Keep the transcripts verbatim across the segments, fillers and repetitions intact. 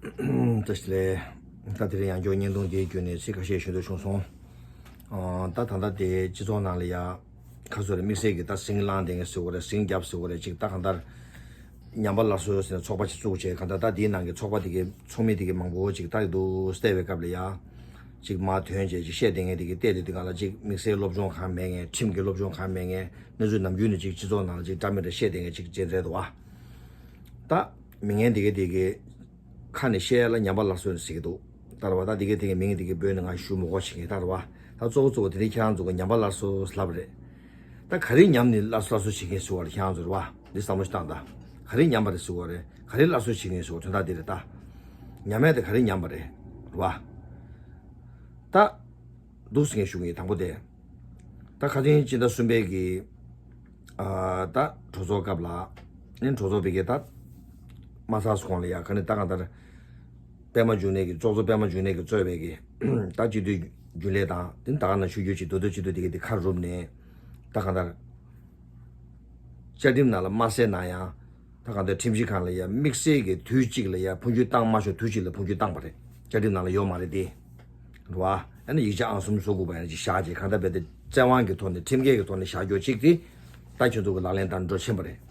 བཀྲ་ཤིས་བདེ་ལེགས། ད་དེ་རིང་ཡང་བསྐྱར་བརྙན་ཐུང་འདིའི་བརྒྱུད་ནས་ཚིག་ཁ་ཤས་ཞུ་འདོད་བྱུང་སོང་། ཨ། ད་ད་ལྟ་དེ་སྤྱི་ཚོགས་ནང་ལ་ཡ་ཁ་སོ་རེ་དམིགས་བསལ་གྱི་ད་ཟིང་བསླངས་བསྡད་མཁན་ཟེར་དགོས་རེད། ཟིང་རྒྱབ་ཟེར་དགོས་རེད། ཅིག་ད་གང་ལྟར་ཉམས་པ་སླར་གསོ་ཟེར་ནས་ཚོགས་པ་ཅིག་བཙུགས་བྱས། གང་ལྟར་ད་དེའི་ནང་གི་ཚོགས་པ་དེ་གའི་ཚོགས་མི་དེ་གའི་མང་པོ་ཅིག་ད་ཡོད་འདུག་བལྟས་པའི་སྐབས་ལ་ཡ། ཅིག་མར་ཐོན་བྱས་ཅིག་བཤད་བསྡད་མཁན་དེ་གའི་བལྟས་དེ་དེ་གང་ལ་ཅིག་དམིགས་བསལ་སློབ་སྦྱོང་གང་མེད་མཁན། ཁྲིམས་ཀྱི་སློབ་སྦྱོང་གང་མེད་མཁན། གནས་ཚུལ་ནམ་རྒྱུན་ནས་ཅིག་སྤྱི་ཚོགས་ནང་ལ་ཅིག་འདྲ་མི་འདྲ་བཤད་བསྡད་མཁན་ཅིག་བྱས་འདྲ་འདུག་བ། ད་མི་ངན་དེ་གའི་དེ་གའི་ཁ་ནས་བཤད་ཡ་ལ་ཉམས་པ་སླར་གསོ་ཟེར་གྱི་འདུག་ད་རེད་བ། ད་དེ་གའི་དེ་གའི་མི་ངན་དེ་གའི་བོད་ནས་ང་ཞུ་མི་དགོས་བྱེད་མཁན། ད་རེད་བ། ད་གཙོ་བོ་གཙོ་བོ་དེ་རིང་ཁྱེད་རང་ཚོ་གི་ཉམས་པ་སླར་གསོ་ལབ་རེད། ད་ག་རེ་ཉམས་ནས་སླར་སླར་གསོ་བྱེད་མཁན་ཟེར་བ་རེད། ཁྱེད་རང་ཚོ་རེད་བ། འདི་བསམ་བློ་ཞིག་བཏང་ད། ག་རེ་ཉམས་པ་རེད་ཟེར་བ་རེད། ག་རེ་སླར་གསོ་བྱེད་མཁན་ཟེར་བ་དོན་དག་འདི་རེད་ད། ཉམས་ཡ་དེ་ག་རེ་ཉམས་པ་རེད། རེད་བ། ད། འདུག་ཟེར་མཁན་ཞུ་གི་ཡིན། དང་པོ་དེ། ད་ཁ་སང་སྤྱི་ཟླ་གསུམ་པའི་གི། ཨ། ད་གྲོས་ཚོགས་སྐབས་ལ། ཨེ། གྲོས་ཚོགས་པའི་གི་ད་མ་ཚར་གོང་ལ་ཡ་ག་ནས་ད་གང་ལྟར་པད་མ་འབྱུང་གནས་ཀྱི། ཚོགས་གཙོ་པད་མ་འབྱུང་གནས་ཀྱིས་གཙོས་པའི་གི་ད་སྤྱི་འཐུས་རྒྱུན་ལས་དང་། དེ་ད་ག་ནང་བཞིན་ཞུ་རྒྱུ་ཅིག་མདོ་སྟོད་སྤྱི་འཐུས་དེ་གའི་དེ་ཁ་རུབ་ནས། ད་གང་ལྟར་བཅའ་ཁྲིམས་ནང་ལ་མ་གསལ་ན་ཡང་། ད་གང་ལྟར་ཁྲིམས་ཞིབ་ཁང་ལ་ཡ་དམིགས་བསལ་གྱི་དུས་གཅིག་ལ་ཡ་འཕོ་འགྱུར་བཏང་མ་ཆོག་དུས་གཅིག་ལ་འཕོ་འགྱུར་བཏང་པ་རེད། བཅའ་ཁྲིམས་ནང་ལ་ཡོད་མ་རེད་དེ། རེད་བ། ཨ་ནི་ཡིག་ཆ་ཨང་གསུམ་བཟོ་དགོས་པ་ཡང་ཅིག་བཞག་བྱས། གང་ལྟར་རྦད་དེ་བཙན་དབང་གི་ཐོག་ནས་ཁྲིམས་འགལ་གྱི་ཐོག་ནས་བཞག་རྒྱུ་གཅིག་དེ། ད་ཁྱོད་ཚོ་གི་ལག་ལེན་བསྟར་འགྲོ་ཕྱིན་པ་རེད།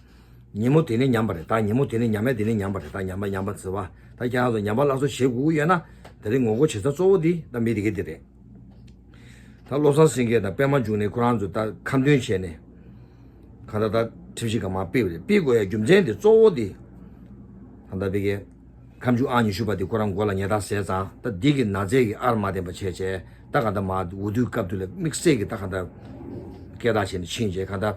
ཉིན་མོ་དེ་ནས་ཉམས་པ་རེད། ད་ཉིན་མོ་དེ་ནས་ཉམས་ཡ་དེ་ནས་ཉམས་པ་རེད། ད་ཉམས་པ་ཉམས་པ་ཟེར་བ། ད་ཁྱེད་རང་ཚོ་ཉམས་པ་སླར་གསོ་བྱེད་དགོས་ཀྱི་ཡོད་ན། དེ་རིང་ངོ་རྒོལ་བྱེད་ས་གཙོ་བོ་འདི་ད་མི་དེ་གའི་དེ་རེད། ད་བློ་བཟང་སེང་གེ་དང་པད་མ་འབྱུང་གནས་ཁོ་རང་ཚོ་ད་ཁ་འདོན་བྱས་ནས། གང་ལྟར་ད་ཁྲིམས་ཞིབ་ཁང་མར་ཕུད་པ་རེད། ཕུད་དགོས་ཡ་རྒྱུ་མཚན་དེ་གཙོ་བོ་དེ། གང་ལྟར་ཕ་གིའི་ཁ་མཆུ་ཨང་ཉི་ཤུ་པ་དེ་ཁོ་རང་མགོ་ལ་ཉེས་རྡུང་བཟས་ཙང་། ད་འདི་གི་ན་ཚས་ཀྱི་ཨར་མ་བསྟན་པ་བྱས་བྱས། ད་གང་ལྟར་མར་འོས་བསྡུའི་སྐབས་དུས་ལ་དམིགས་བསལ་གྱི་ད་གང་ལྟར་སྐད་གྲགས་བྱས་ནས་ཕྱིན་བྱས། གང་ལྟར་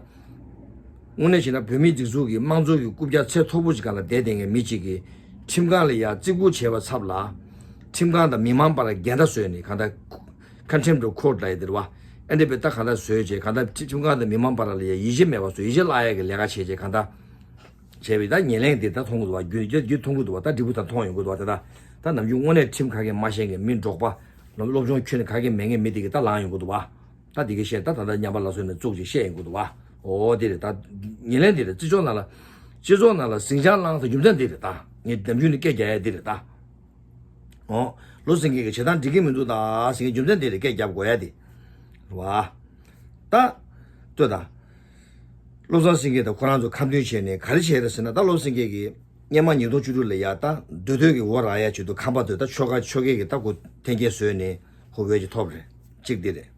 དངོས་གནས་བྱས་ན་བོད་མིའི་སྒྲིག་འཛུགས་ཀྱི་དམངས་གཙོ་གི་རྐུབ་བཀྱག་ཚད་མཐོ་པོ་ཞིག་སྒང་ལ་བསྡད་བསྡད་མཁན་མི་གཅིག་གིས་ཁྲིམས་ཁང་ལ་ཡ་བརྩི་བཀུར་བྱས་པ་ཚབ་ལ། ཁྲིམས་ཁང་དང་མི་མང་བར་འགལ་ཟླ་བཟོས་ནས། གང་ལྟར་Contempt of Court ལབ་ཡ་དེ་རེད་བ། ཨེ་འདྲ་བའི་ད་གང་ལྟར་བཟོས་བྱས། གང་ལྟར་ཁྲིམས་ཁང་དང་མི་མང་བར་ལ་ཡ་ཡིད་ཆེས་མེད་པ་བཟོས། ཡིད་ཆེས་བརླག་ཡ་གི་ལས་ཀ་བྱས་བྱས། གང་ལྟར་བྱས་པའི་ད་ཉེར་ལེན་དེ་ད་མཐོང་གི་འདུག་བ། རྒྱུན་རྒྱུན་མཐོང་གི་འདུག་བ། ད་འབྲས་བུ་ད་མཐོང་ཡོང་གི་འདུག་བ། ད་ད་ད་ནམ་རྒྱུན་དངོས་གནས་ཁྲིམས་ག་གེ་མ་ཤེས་མཁན་མི་འབྲོག་པ། སློབ་སྦྱོང་ཁྱོན་ནས་ག་གེ་མེད་མཁན་མི་དེ་གིས་ད་ལངས་ཡོང་གི་འདུག་བ། ད་དེ་གའི་བཤད། ད་ད་ལྟ་ཉམས་པ་སླར་གསོ་ནས་བཙུགས་ཅིག་བཤད་ཡོང་གི་འདུག་བ། འོ་དེ་རེད། ད་ཉེར་ལེན་དེ་རེད། སྤྱི་ཚོགས་ནང་ལ། སྤྱི་ཚོགས་ནང་ལ་ཟིང་ཆ་བསླངས་ས་རྒྱུ་མཚན་དེ་རེད། ད་ངས་ནམ་རྒྱུན་ནས་སྐད་རྒྱག་ཡ་དེ་རེད་ད། འོ། བློ་སེང་གེ་གི་བྱེད་སྟངས་འགྲིག་གི་མི་འདུག་ད་ཟེར་མཁན་རྒྱུ་མཚན་དེ་རེད། སྐད་རྒྱབ་དགོས་ཡ་དེ། རེད་བ། ད། ལྟོས་དང་། བློ་བཟང་སེང་གེ་དང་ཁོ་རང་ཚོ་ཁ་འདོན་བྱས་ནས་ག་རེ་བྱས་རེད་ཟེར་ན། ད་བློ་བཟང་སེང་གེ་གིས་སྔོན་མ་ཉིས་སྟོང་བཅུ་དྲུག་ལ་ཡ་ད་མདོ་སྟོད་ཀྱི་འོས་རག་ཡ་ཆེད་དུ་ཁམས་པ་ཚོས་ད་ཆོལ་ཁ་ཆོལ་ཁའི་གི་ད་ཁོ་འཐེན་འཁྱེར་བཟོས་ནས་ཁོ་འོས་ཅིག་ཐོབ་རེད། གཅིག་དེ་རེད།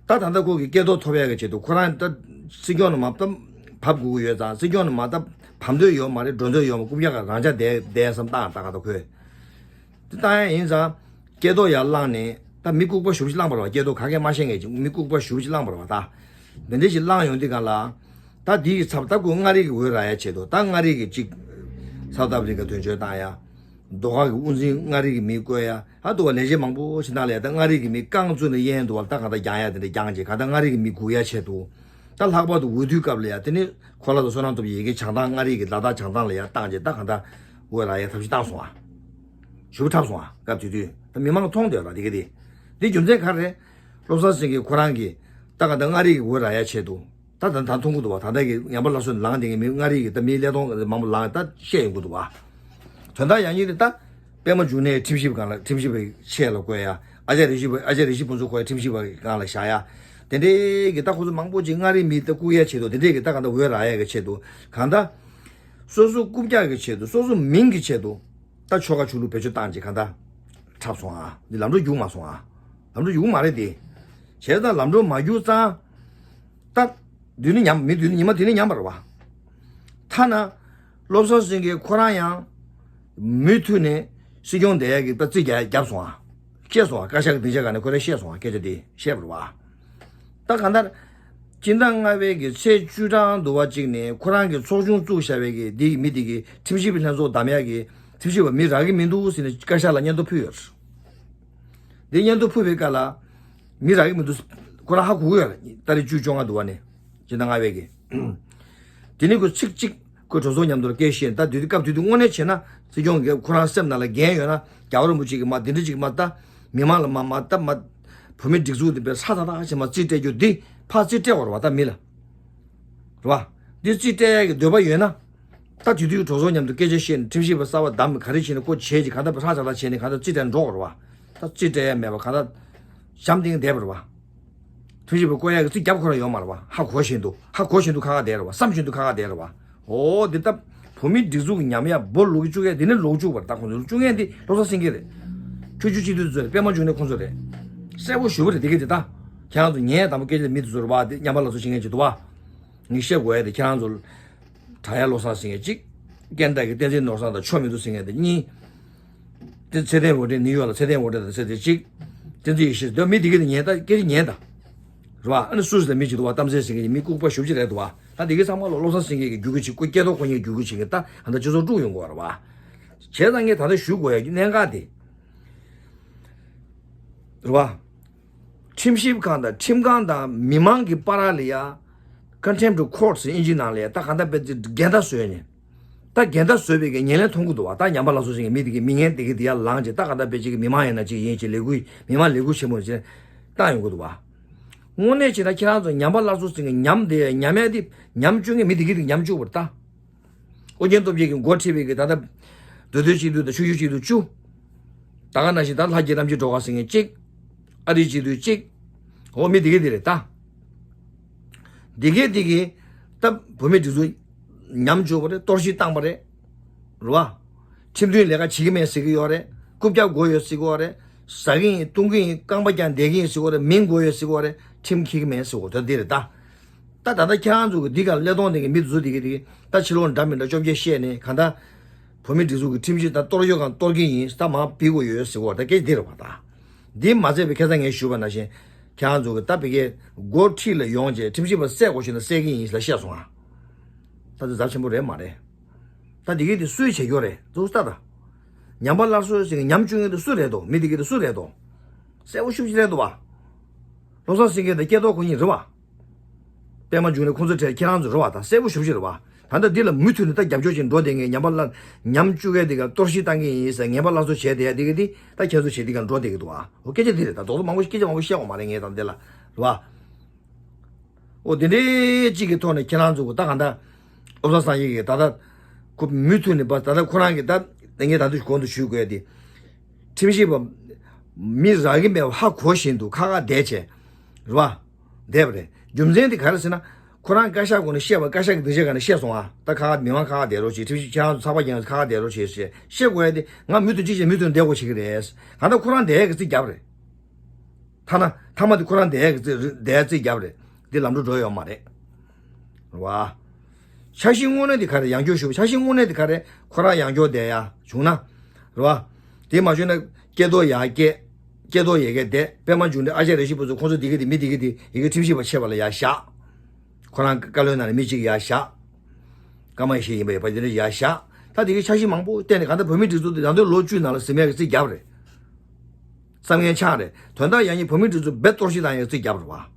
ད་ད་ལྟ་ཁོ་གི་སྐལ་རྡོར་ཐོབ་ཡ་གི་ཆེད་དུ་ཁོ་རང་ད་སྲིད་སྐྱོང་ནང་མར་ད་བབས་དགོས་ཀྱི་ཡོད་ཙང་། སྲིད་སྐྱོང་ནང་མར་ད་བབས་འདོད་ཡོད་མ་རེད། འགྲོ་འདོད་ཡོད་མ། རྐུབ་བཀྱག་ག་རང་འཇགས་བསྡད་བསྡད་བསམ་བཏང་། ད་ག་ད་ཁོས། དེ་བཏང་ཡ་ཡིན་ཙང་། སྐལ་རྡོར་ཡར་བླངས་ནས། ད་མི་ལྐུགས་པ་ཞེ་པོ་ཅིག་བླངས་པ་རེད་བ། སྐལ་རྡོར་ག་གེ་མ་ཤེས་མཁན་ཅིག་མི་ལྐུགས་པ་ཞེ་པོ་ཅིག་བླངས་པ་རེད་བ། ད་འདི་འདྲ་ཞིག་བླངས་ཡོང་དུས་སྒང་ལ། ད་འདི་ཡི་ཚབ་ད་ཁོ་མངའ་རིས་ཀྱི་འོས་རག་ཡ་ཆེད་དུ། ད་མངའ་རིས་ཀྱི་གཅིག་སའུ་ཐི་ཨ་ཕི་རི་ཀ་དོན་གཅོད་བཏང་ཡ། ཟློས་གར་གྱི་དབུ་འཛིན་མངའ་རིས་ཀྱི་མི་བསྐོས་ཡ། ཨ། འདུག་བ། ལས་བྱེད་མང་པོ་ཞིག་ནང་ལ་ཡ། ད་མངའ་རིས་ཀྱི་མི་རྐང་བཙུགས་ནས་གཡས་འདུག་བ། ད་གང་ལྟར་རྒྱང་ཡ་དེ་འདྲ་རྒྱང་བྱས། གང་ལྟར་མངའ་རིས་ཀྱི་མི་སྒུག་ཡ་ཆེད་དུ། ད་ལྷག་པར་དུ་འོས་བསྡུའི་སྐབས་ལ་ཡ། དེ་ནི་གོ་ལ་དང་བསོད་ནམས་སྟོབས་རྒྱལ་གྱི་བྱང་ཐང་། མངའ་རིས་ཀྱི་ལ་དྭགས་བྱང་ཐང་ལ་ཡ་བཏང་བྱས། ད་གང་ལྟར་འོས་རག་ཡ་ཐབས་ཤེས་བཏང་སོང་ཨ། ཞེ་པོ་འཁྲབ་སོང་ཨ། སྐབས་དེ་དུས་ད་མི་མང་མཐོང་བསྡད་ར། དེ་ག་དེ། དེ་རྒྱུ་མཚན་ག་རེ་རེད། བློ་བཟང་སེང་གེ་ཁོ་རང་གིས་ད་གང་ལྟར་མངའ་རིས་ཀྱི་འོས་རག་ཡ་ཆེད་དུ། ད་ད་ད་མཐོང་གི་འདུག་བ། ད་ལྟ་གི་ཉམས་པ་སླར་གསོ་ལངས་བསྡད་མཁན་མི་མངའ་རིས་ཀྱི་ད་མི་ཀླད་སྟོང་མང་པོ་ལངས། ད་བཤད་ཡོང་གི་འདུག་བ། དོན་དག་ཡང་སྙིང་རེད། ད་པད་མ་འབྱུང་གནས་ཁྲིམས་ཞིབ་སྒང་ལ། ཁྲིམས་ཞིབ་པའི་ཆེད་ལ་བསྐོས་ཡ། ཨ་ཅག་རིག་ཞིབ་པ། ཨ་ཅག་རིག་ཞིབ་ཕུན་ཚོགས་ཁོ་ཡ་ཁྲིམས་ཞིབ་པའི་སྒང་ལ་བཞག་ཡ། དེ་འདྲའི་གི་ད་ཁོ་ཚོ་མང་པོ་ཅིག་མངའ་རིས་མི་ད་བཀུག་ཡ་ཆེད་དུ། དེ་འདྲའི་གི་ད་གང་ལྟར་འོས་རག་ཡ་གི་ཆེད་དུ། གང་ལྟར་སོ་སོ་རྐུབ་བཀྱག་གི་ཆེད་དུ། སོ་སོ་མིང་གི་ཆེད་དུ། ད་ཆོལ་ཁ་ཆོས་ལུགས་བེད་སྤྱོད་བཏང་བྱས་གང་ལྟར་འཁྲབ་སོང་ཨ། འདི་ལམ་འགྲོ་རྒྱུགས་མ་སོང་ཨ། ལམ་འགྲོ་རྒྱུགས་མ་རེད་དེ། བྱས་ཙང་ལམ་འགྲོ་མ་རྒྱུགས་ཙང་། ད་དུས་ནི་ཉམས། མི་དུས་ནི་ཉི་མ་དུས་ནི་ཉམས་པ་རེད་བ། ཐ་ན་བློ་བཟང་སེང་གེ་ཁོ་རང་ཡང་མུ་མཐུད་ནས་སྲིད་སྐྱོང་བསྡད་ཡ་གི་ད་རྩིས་རྒྱག་རྒྱབ་སོང་ཨ། བཤད་སོང་ཨ། བཀའ་ཤག་གི་སྡིངས་ཆ་སྒང་ནས་ཁོ་རང་བཤད་སོང་ཨ། སྐད་ཆ་དེ་བཤད་པ་རེད་བ། ད་གང་ལྟར་སྤྱི་ཟླ་ལྔ་པའི་གི་ཚེས་བཅུ་གྲངས་འདུག་བ། གཅིག་ནས་ཁོ་རང་གི་ཚོགས་ཆུང་བཙུགས་བཞག་པའི་གི་འདི་མི་དེ་གི་ཁྲིམས་ཞིབ་པའི་ལྷན་ཚོགས་བདམས་ཡ་གི་ཁྲིམས་ཞིབ་པ་མི་རག་གི་མི་འདུག་ཟེར་ནས་བཀའ་ཤག་ལ་སྙན་ཐོ་ཕུལ་ཡོད་རེད། འདི་སྙན་ཐོ་ཕུལ་བའི་སྐབས་ལ་མི་རག་གི་མི་འདུག་ཁོ་རང་ཧ་གོ་གི་ཡོད་རེད། ཏ་རིག་བཅུ་བཅོ་ལྔ་འདུག་བ་ནས་སྤྱི་ཟླ་ལྔ་པའི་གི། དེ་ནས་ཁོས་ཚིག་གཅིག་ཁོས་གྲོས་ཚོགས་མཉམ་དུ་སྐད་བཤད། ད་དུས་དུས་སྐབས་དུས་དུས་དངོས་གནས་བྱས་ན་སྲིད་སྐྱོང་གིས་ཁོ་རང་སེམས་ནང་ལ་འགན་ཡོད་ན། རྒྱལ་བ་རིན་པོ་ཆེ་གིས་མ་འདི་འདྲ་ཅིག་མ་ད་མི་མང་ལ་མ་མ་ད་མ་བོད་མི་སྒྲིག་འཛུགས་འདི་དཔེ་ཧྲ་ཐག་ཐག་བྱས་མ་རྩིས་སྤྲད་རྒྱུ་འདི་ཕར་རྩིས་སྤྲད་དགོས་རེད་བ། ད་མི་ལ་རེད་བ། འདི་རྩིས་སྤྲད་ཡ་གི་འདོད་པ་ཡོད་ན། ད་དེ་དུས་གྲོགས་ཚོ་མཉམ་དུ་སྐད་ཆ་བཤད་ནས་ཁྲིམས་ཞིབ་པ་གསར་པ་བདམས། ག་རེ་བྱས་ནས་ཁོ་བྱས་ཀྱི་གང་ལྟར་ཧྲག་ཅག་ལ་བྱས་ནས་གང་ལྟར་རྩིས་སྤྲད་འགྲོ་དགོས་རེད་བ། ད་རྩིས་སྤྲད་ཡ་མེད་པ་གང་ལྟར་འཇམ་ཐིང་བསྡད་པ་རེད་བ། ཁྲིམས་ཞིབ་པ་བསྐོ་ཡ་གི་རྩིས་རྒྱབ་ཁོ་རང་ཡོད་མ་རེད་བ། ཧ་གོ་བཞིན་དུ་ཧ་གོ་བཞིན་དུ་ཁ་ཁ་བསྡད་རེད་བ། བསམ་བཞིན་དུ་ཁ་ཁ་བསྡད་རེད་བ། འོ་འདི་ལྟ་བོད་མིའི་སྒྲིག་འཛུགས་ཀྱི་ཉམས་ཡ་འབོ་ལོག་གི་བཅུག་ཡ་འདི་ནི་ལོག་བཅུག་པ་རེད། ད་ཁོང་ཚོ་བཅུག་མཁན་འདི་བློ་བཟང་སེང་གེ་རེད། ཆོས་བརྒྱུད་སྤྱི་འཐུས་ཚོ་རེད། པད་མ་འབྱུང་གནས་ཁོང་ཚོ་རེད། གསལ་པོ་ཞུ་བ་རེད། དེ་གི་དེ་ད་ཁྱེད་རང་ཚོ་ཉན་ཡ་དང་པོ་སྐད་ཆ་མི་དེ་ཚོ་རེད་བ། དེ་ཉམས་པ་སླར་གསོ་བྱེད་མཁན་ཅིག་འདུག་བ། ངས་བཤད་དགོས་ཡ་དེ་ཁྱེད་རང་ཚོ་དྲག་ཡ་བློ་བཟང་སེང་གེ་གཅིག་སྐད་འདྲ་གི་བསྟན་འཛིན་ནོར་བཟང་དང་ཆོ་མི་འདུག་ཟེར་མཁན་དེ་གཉིས། དེ་ཚེ་བརྟན་དབང་འདྲེན་ནིའུ་ཡོག་ལ་ཚེ་བརྟན་དབང་འདྲེན་དང་ཚེ་བརྟན་གཅིག་བསྟན་འཛིན་ཡེ་ཤེས་འདོད་མི་དེ་གི་དེ་ཉན་ད་སྐད་ཆ་ཉན་ད། རེད་བ། ཨ་ནི་སུ་ཟེར་མི་གཅིག་འདུག་བ། གཏམ་ཚེ་ཟེར་མཁན་གྱི་མི་ལྐུགས་པ་ཞེ་པོ་ཅིག་རེད་འདུག་བ། ད་དེ་གི་ཚང་མ་ལ་བློ་བཟང་སེང་གེ་གི་རྒྱུད་སྐུ་ཅིག་སྐུ་སྐྱེ་ཐོག་ཁོ་གཉིས་རྒྱུད་སྐུ་ཅིག་གི་ད་ད་ལྟ་སྤྱི་ཚོགས་དཀྲུག་ཡོང་གི་ཡོད་རེད་བ། བྱས་ཙང་ངས་ད་ལྟ་ཞུ་དགོས་ཡ་གི་གནད་འགག་དེ། རེད་བ། ཁྲིམས་ཞིབ་ཁང་དང་ཁྲིམས་ཁང་དང་མི་མང་གི་བར་ལ་ཡ། Contempt of Court ཟེར་ཨིན་ཇི་ནང་ལ་ཡ། ད་གང་ལྟར་དཔེ་འགལ་ཟླ་བཟོས་ནས། ད་འགལ་ཟླ་བཟོས་པའི་གི་ཉེར་ལེན་མཐོང་གི་འདུག་བ། ད་ཉམས་པ་སླར་གསོ་བྱེད་མཁན་མི་དེ་གི་མི་ངན་དེ་གི་དེ་ཡར་ལངས་བྱས། ད་གང་ལྟར་དཔེ་ཅིག་གི་མི་མང་ཡིན་ན་ཅིག་ཡིན་ཅིག་ལས་འགུལ་མི་མང་ལས་འགུལ་ཆེན་མོ་ཅིག་བཏང་ཡོང་གི་འདུག་བ། དངོས་གནས་བྱས་ན་ཁྱེད་རང་ཚོ་ཉམས་པ་སླར་གསོ་ཟེར་མཁན་ཉམས་དེ་ཉམས་ཡ་དེ་ཉམས་བཅུག་མཁན་མི་དེ་གི་དེ་ཉམས་བཅུག་པ་རེད་ད། ཨོ་རྒྱན་སྟོབས་རྒྱལ་གྱིས་འགོ་ཁྲིད་པའི་གི་ད་ལྟ་མདོ་སྟོད་སྤྱི་འཐུས་དང་ཆོས་བརྒྱུད་སྤྱི་འཐུས་བཅུ། ད་ག་ནང་བཞིན་ད་ལྷ་རྒྱལ་རྣམ་རྒྱལ་སྒྲོལ་དཀར་ཟེར་མཁན་གཅིག་ཨ་རིའི་སྤྱི་འཐུས་གཅིག་འོ་མི་དེ་གི་དེ་རེད་ད། དེ་གི་དེ་གི་ད་བོད་མི་སྒྲིག་འཛུགས་ཉམས་བཅུག་པ་རེད། གཏོར་བཤིག་བཏང་པ་རེད། རེད་བ། ཁྲིམས་མཐུན་ལས་ཀ་བྱེད་ཀྱི་མེད་ཟེར་གི་ཡོད་རེད། རྐུབ་བཀྱག་དགོས་ཡོད་ཟེར་གི་ཡོད་རེད། ཟ་གི་ཡིན་བཏུང་གི་ཡིན་རྐང་པ་བརྐྱངས་བསྡད་ཀྱི་ཡིན་ཟེར་གི་ཡོད་རེད། མིང་དགོས་ཡོད་ཟེར་གི་ཡོད་རེད། ཁྲིམས་འཁྱེར་གྱི་མེད་ཟེར་གི་ཡོད་རེད། ད་འདི་རེད་ད། ད་ད་ལྟ་ཁྱེད་རང་ཚོ་གི་འདི་ག་ལ་སླེབས་གཏོང་དེ་གི་མི་དེ་ཚོ་དེ་གི་དེ་གི་ད་ཕྱི་ལོགས་འདྲ་མི་འདྲ་བཅོ་བརྒྱད་བཤད་ནས་གང་ལྟར། བོད་མི་སྒྲིག་འཛུགས་ཀྱི་ཁྲིམས་གཞི་ད་གཏོར་ཡོད་གང་གཏོར་གྱི་ཡིན། ད་མར་ཕུད་དགོས་ཡོད་ཟེར་གི་ཡོད་རེད། ད་སྐད་འདི་རེད་བ་ད། འདི་མ་ཚད་པའི་ཁ་སང་ངས་ཞུས་པ་ནང་བཞིན། ཁྱེད་རང་ཚོ་གི་ད་བི་གའི་འགོ་ཁྲིད་ལ་ཡོང་རྗེས་ཁྲིམས་ཞིབ་པ་བསད་དགོས་ཞེ་ན་བསད་ཀྱི་ཡིན་ལ་བཤད་སོང་ང་། ད་དེ་ཚབས་ཆེན་པོ་རེད་མ་རེད། ད་འདི་གི་དེ་སུས་བྱེད་རྒྱུ་རེད་ཚུགས་ལྟ་ད། ཉམས་པ་སླར་གསོ་ཟེར་གི་ཉམས་བཅུག་མཁན་དེ་སུ་རེད་དོ། མི་འདི་གི་དེ་སུ་རེད་དོ། གསལ་པོ་ཤུགས་ཅིག་རེད་འདུག་བ། བློ་བཟང་སེང་གེ་དང་སྐལ་རྡོར་ཁོ་གཉིས་རེད་བ། པད་མ་འབྱུང་གནས་ཁོང་ཚོ་གྲས་ཁྱེད་རང་ཚོ་རེད་བ། ད་གསལ་པོ་ཞེ་པོ་ཅིག་རེད་བ། ད་ལྟ་འདི་ལ་མུ་མཐུད་ནས་ད་རྒྱབ་སྐྱོར་བྱེད་འགྲོ་བསྡད་མཁན་ཉམས་པ་སླར་ཉམས་བཅུག་མཁན་དེ་ག་གཏོར་བཤིག་བཏང་མཁན་ཡིན་ཟེར་ངན་པ་སླར་གསོ་བྱས་བསྡད་ཡ་དེ་གི་དེ་ད་ཁྱེད་ཚོ་བྱེད་དེ་ག་འགྲོ་བསྡད་ཀྱི་འདུག་བ། འོ་སྐད་ཆ་འདི་རེད། ད་རྡོག་རྡོག་མང་པོ་སྐད་ཆ་མང་པོ་བཤད་དགོས་མ་རེད་ངས་ད་འདི་ལ་རེད་བ། འོ་དེ་འདྲའི་གཅིག་གི་ཐོག་ནས་ཁྱེད་རང་ཚོ་གི་ད་གང་ལྟར། བློ་བཟང་སངས་རྒྱས་ཀྱིས་ད་ལྟ་ཁོ་མུ་མཐུད་ནས་པ་ད་ལྟ་ཁོ་རང་གིས་ད་ངས་ད་དུང་གོང་དུ་ཞུ་དགོས་ཏེ། ཁྲིམས་ཞིབ་པ་མི་རག་གི་མེད་པ་ཧ་གོ་བཞིན་དུ་ཁ་ཁ་བསྡད་བྱས། རེད་བ། བསྡད་པ་རེད། རྒྱུ་མཚན་དེ་ག་རེ་ཟེར་ན། ཁོ་རང་བཀའ་ཤག་སྒོ་ནས་བཤད་པ་བཀའ་ཤག་གི་སྡིངས་ཆའི་སྒང་ནས་བཤད་སོང་ཨ། ད་ཁ་ཁ་མི་མང་ཁ་ཁ་བསྡད་རོགས་བྱེད། ཁྲིམས་ཞིབ་ཁྱེད་རང་ཚོ་ཚགས་པར་རྒྱག་ཚོ་ཁ་ཁ་བསྡད་རོགས་བྱེད་ཞེས་བཤད་དགོས་ཡ་དེ་ང་མུ་མཐུད་ཅི་བྱས་མུ་མཐུད་བསྡད་དགོས་བྱེད་ཀྱི་རེད། གང་ལྟར་ཁོ་རང་བསྡད་ཡ་གི་རྩིས་རྒྱབ་རེད། ཐ་ན་ཐ་མ་དེ་ཁོ་རང་བསྡད་ཡ་གི་རྩིས་བསྡད་ཡ་རྩིས་རྒྱབ་རེད། འདི་ལམ་འགྲོ་འགྲོ་ཡོད་མ་རེད། རེད་བ། འཆར་གཞི་དངོས་གནས་དེ་ག་རེ་ཡང་བསྐྱར་ཞུ་བ། འཆར་གཞི་དངོས་གནས་དེ་ག་རེ་ཁོ་རང་ཡང་བསྐྱར་བསྡད་ཡ་བྱུང་ན། རེད་བ། དེ་མ་བྱུང་ན་སྐལ་རྡོར་ཡར་སྐྱེལ། སྐལ་རྡོར་ཡ་གི་བསྡད། པད་མ་འབྱུང་གནས་ཨ་ཅར་ཡ་ཧྲི་པོ་ཚོ་ཁོང་ཚོ་དེ་གི་དེ་མི་དེ་གི་དེ་ཡ་གི་ཁྲིམས་ཞིབ་པ་ཆེ་བ་ལ་ཡར་བཞག་ཁོ་རང་བཀའ་བློན་ནང་ནས་མི་གཅིག་ཡར་བཞག་ཀརྨ་ཡེ་ཤེས་ཡིན་པ་ཡོད་པ་དེ་འདྲ་ཡར་བཞག་ད་དེ་གི་འཆར་གཞི་མང་པོ་བཏོན་ནས་གང་ལྟར་བོད་མིའི་སྒྲིག་འཛུགས་དེ་ད་དུང་ལོ་བཅུ་ནང་ལ་ཟིན་མེད་ཀྱི་རྩིས་རྒྱབ་རེད། བསམ་ངན་ཆགས་རེད། དོན་དག་ཡང་སྙིང་བོད་མིའི་སྒྲིག་འཛུགས་རྦད་གཏོར་བཤིག་བཏང་ཡག་རྩིས་རྒྱབ་རེད་བ།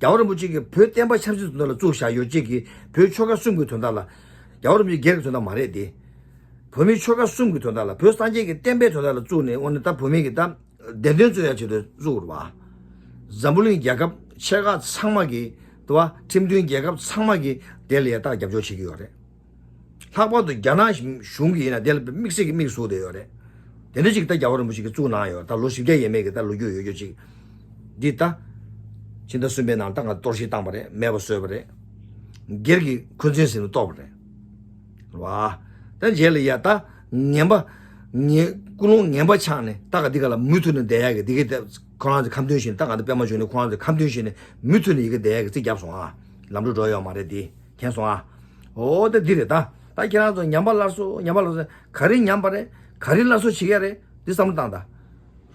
རྒྱལ་བ་རིན་པོ་ཆེ་གིས་བོད་བསྟན་པ་ཆབ་སྲིད་དོན་དག་ལ་བཙུགས་བཞག་ཡོད་ཅིག་གིས་བོད་ཆོལ་ཁ་གསུམ་གྱི་དོན་དག་ལ། རྒྱལ་བ་རིན་པོ་ཆེ་སྒེར་གྱི་དོན་དག་མ་རེད་དེ། བོད་མིའི་ཆོལ་ཁ་གསུམ་གྱི་དོན་དག་ལ་བོད་སངས་རྒྱས་ཀྱི་བསྟན་པའི་དོན་དག་ལ་བཙུགས་ནས་དངོས་གནས་ད་བོད་མི་གི་ད་བདེན་དོན་རྩོད་ཡག་ཆེད་དུ་བཙུགས་རེད་བ། འཛམ་བུ་གླིང་རྒྱལ་ཁབ་ཆེ་ཁག་ཚང་མ་གིས་དུ་བ་ཁྲིམས་མཐུན་རྒྱལ་ཁབ་ཚང་མ་གིས་དེ་ལ་ཡ་ད་རྒྱབ་སྐྱོར་བྱེད་ཀྱི་ཡོད་རེད། ལྷག་པར་དུ་རྒྱ་ནག་གཞུང་གིས་ཡིན་ན་དེ་ལ་དམིགས་བསལ་གྱི་དམིགས་སུ་བསྡད་ཡོད་རེད། དེ་འདྲ་ཅིག་ད་རྒྱལ་བ་རིན་པོ་ཆེ་གིས་བཙུགས་གནང་ཡོད་ད་ལོ་བཞི་བརྒྱ་ཡས་མས་ཀྱི་ད་ལོ་རྒྱུས་ཡོད་རྒྱུ་ཅིག་འདི་ད། ཕྱི་ཟླ་གསུམ་པའི་ནང་ད་ང་གཏོར་བཤིག་བཏང་པ་རེད། མེད་པ་བཟོས་པ་རེད། སྒེར་གྱི་འཁོན་འཛིན་ཟིན་ནས་གཏོར་བ་རེད། རེད་བ། ད་རྗེས་ལ་ཡ་ད་ངན་པ། ངན་ཀུན་སློང་ངན་པ་ཆགས་ནས་ད་ག་འདི་ག་ལ་མུ་མཐུད་ནས་བསྡད་ཡག་གི་འདི་གི་ད་ཁོ་རང་ཚོ་ཁ་འདོན་བྱས་ནས་ད་ག་འདི་པད་མ་འབྱུང་གནས་ཁོ་རང་ཚོ་ཁ་འདོན་བྱས་ནས་མུ་མཐུད་ནས་ཡི་གེ་བསྡད་ཡག་གི་རྩིས་བརྒྱབ་སོང་ཨ། ལམ་འགྲོ་འགྲོ་ཡོད་མ་རེད་འདི། མཁྱེན་སོང་ཨ། འོ་ད་འདི་རེད་ད། ད་ཁྱེད་རང་ཚོ་ཉམས་པ་སླར་གསོ་ཉམས་པ་སླར་གསོ་ག་རེ་ཉམས་པ་རེད། ག་རེ་སླར་གསོ་བྱེད་ཡ་རེད། འདི་བསམ་བློ་བཏང་ད། རེད་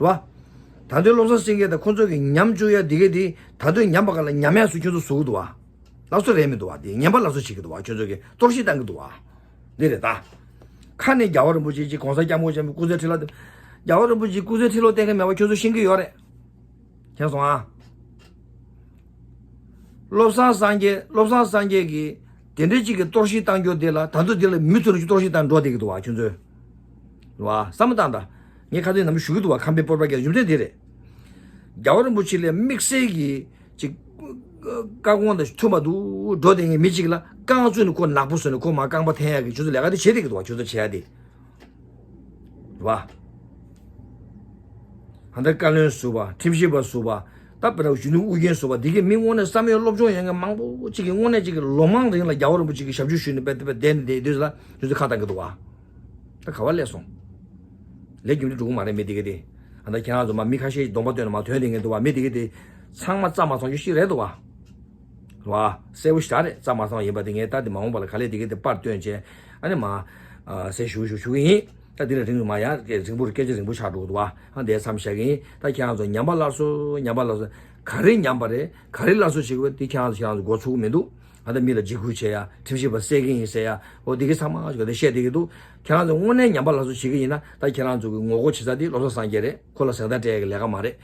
བ། ད་དུང་བློ་བཟང་སེང་གེ་དང་ཁོང་ཚོ་གི་ཉམས་བཅུག་ཡ་འདི་གས་འདི་ད་དུང་ཉམས་པ་ག་ལ་ཉམས་ཡ་སུ་ཁྱོད་ཚོ་བཟོ་གི་འདུག་བ། སླར་གསོ་རེད་མི་འདུག་བ། འདི་ཉམས་པ་སླར་གསོ་བྱེད་ཀྱི་འདུག་བ། ཁྱོད་ཚོ་གི་གཏོར་བཤིག་བཏང་གི་འདུག་བ། འདི་རེད་ད། ཁ་ནས་རྒྱལ་བ་རིན་པོ་ཆེ་གཅིག་གོང་ས་སྐྱབས་མགོན་ཆེན་པོ་སྐུ་ཚེ་ཁྲི་ལོ་བརྟན། རྒྱལ་བ་རིན་པོ་ཆེ་སྐུ་ཚེ་ཁྲི་ལོ་བརྟན་གི་མེད་པ་ཁྱོད་ཚོ་ཤེས་ཀྱི་ཡོད་རེད། མཁྱེན་སོང་ཨ། བློ་བཟང་སངས་རྒྱས་བློ་བཟང་སངས་རྒྱས་ཀྱིས་དེ་འདྲའི་གཅིག་གི་གཏོར་བཤིག་བཏང་རྒྱུ་དེ་ལ་ད་དུང་དེ་ལ་མུ་མཐུད་ནས་གཏོར་བཤིག་བཏང་འགྲོ་བསྡད་ཀྱི་འདུག་བ་ཁྱོད་ཚོས། རེད་བ། བསམ་བློ་བཏང་དང་། ངས་ཁ་སང་ནམ་ཞུ་གི་འདུག་བ། ཁམས་པའི་སྤོབས་པ་རྒྱ་རྒྱུ་མཚན་དེ་རེད། རྒྱལ་བ་རིན་པོ་ཆེ་ལ་དམིགས་བསལ་གྱི་ཅིག་བཀའ་དགོངས་དང་མཐུན་པ་འདུག་འགྲོ་དེ་ངས་མི་གཅིག་ལ་རྐང་བཙུགས་ནས་ཁོ་ནག་པོ་བཟོས་ནས་ཁོ་མར་རྐང་པ་འཐེན་ཡག་གི་ཆུ་ཚོད་ལས་ཀ་དེ་བྱེད་དེ་གི་འདུག་བ། ཆུ་ཚོད་བྱེད་ཡག་དེ་རེད་བ། ཧ་ད་བཀའ་བློན་ཟུར་པ། ཁྲིམས་ཞིབ་པ་ཟུར་པ། ད་དཔེར་ན་གཞོན་ནུ་ཨུ་རྒྱན་ཟུར་པ་འདི་གས་མི་དངོས་གནས་བསམ་ཡས་སློབ་སྦྱོང་ཡོད་མཁན་མང་པོ་གཅིག་གིས་དངོས་གནས་གཅིག་གིས་ལོ་མང་རིང་ལ་རྒྱལ་བ་རིན་པོ་ཆེ་གི་ཞབས་ཞུ་ཞུས་ནས་དཔེ་དེ་དཔེ་བསྡད་ནས་བསྡད་དུས་ལ་ཆུ་ཚོད་ཁ་བཏང་གི་འདུག་བ། ད་ག་བ་སླེབས་སོང་། ལས་རྒྱུ་འབྲས་འགྲོ་གི་མ་རེད་མི་དེ་གས་དེ། ཨ་ད་ཁྱེད་རང་ཚོ་མ་མི་ཁ་ཤས་གདོང་པ་སྟོན་ནས་མ་ཐོན་དེ་ངས་འདུག་བ། མི་དེ་གས་དེ་ཚང་མ་རྩ་མ་ཚང་རྒྱུ་ཞིག་རེད་འདུག་བ། རེད་བ། གསལ་པོ་ཞེ་དྲག་རེད། རྩ་མ་ཚང་བ་ཡིན་པ་དེ་ངས་ད་དེ་མ་འོངས་པ་ལ་ག་ལས་དེ་གས་དེ་པར་སྟོན་བྱས་ཨ་ནི་མ། ཨ་གསལ་ཞུ་ཞུ་ཞུ་གི་ཡིན། ད་དེ་ལ་རིང་རུ་མ་ཡ་རིང་པོ་སྐད་ཆ་རིང་པོ་ཆགས་འགྲོ་གི་འདུག་བ། ཨ་དེ་མཚམས་བཞག་གི་ཡིན། ད་ཁྱེད་རང་ཚོ་ཉམས་པ་སླར་གསོ་ཉམས་པ་སླར་གསོ་ག་རེ་ཉམས་པ་རེད། ག་རེ་སླར་གསོ་བྱེད་དགོས་དེ་ཁྱེད་རང་ཚོ་ཁྱེད་རང་ཚོ་འགོ་ཚུགས་གི་མི་འདུག་ཨ་ད་མི་ལ་འཇིགས་སྐུལ་བྱེད་ཡ། ཁྲིམས་ཞིབ་པ་བསད་ཀྱི་ཡིན་ཟེར་ཡ། འོ་དེ་གི་ཚང་མ་ཞིག་དེ་བཤད་བསྡད་ཀྱི་འདུག་ཁྱེད་རང་ཚོ་དངོས་གནས་ཉམས་པ་སླར་གསོ་བྱེད་ཀྱི་ཡིན་ན་ད་ཁྱེད་རང་ཚོ་གི་ངོ་རྒོལ་བྱེད་ས་དེ་བློ་བཟང་སངས་རྒྱས་རེད། ཁོ་ལ་གཟེངས་རྟགས་སྤྲད་ཡ་གི་ལས་ཀ་མ་རེད།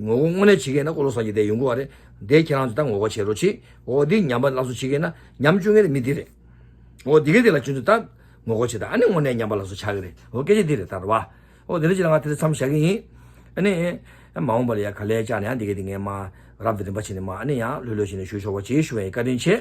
ངོ་རྒོལ་དངོས་གནས་བྱེད་ཀྱི་ཡིན་ན་བློ་བཟང་སངས་རྒྱས་དེ་ཡོང་གི་བ་རེད། དེ་ཁྱེད་རང་ཚོ་ད་ངོ་རྒོལ་བྱེད་རོགས་གྱིས། འོ་དེ་ཉམས་པ་སླར་གསོ་བྱེད་ཀྱི་ཡིན་ན་ཉམས་བཅུག་མཁན་དེ་མི་དེ་རེད། འོ་དེ་གི་དེ་ལ་ཁྱོད་ཚོ་ད་ངོ་རྒོལ་བྱེད་ད་ཨ་ནི་དངོས་གནས་ཉམས་པ་སླར་གསོ་ཆགས་ཀྱི་རེད། འོ་སྐད་ཆ་དེ་རེད་ད་རེད་བ། འོ་དེ་འདྲ་ཅིག་ལ་ང་དེ་ཚོ་མཚམས་བཞག་གི་ཡིན། ཨ་ནི་མ་འོངས་པ་ལ་ཡ་ག་ལས་བཅག་ནས་ཡང་དེ་གི་དེ་ངས་མ་རབ་དང་རིམ་པ་བྱས་ནས་མ་ཨ་ནི་ཡང་ལྷོད་ལྷོད་བྱས་ནས་ཞུ་ཆོག་པ་བྱེད་ཞུ་བའི་བཀའ་དྲིན་ཆེ།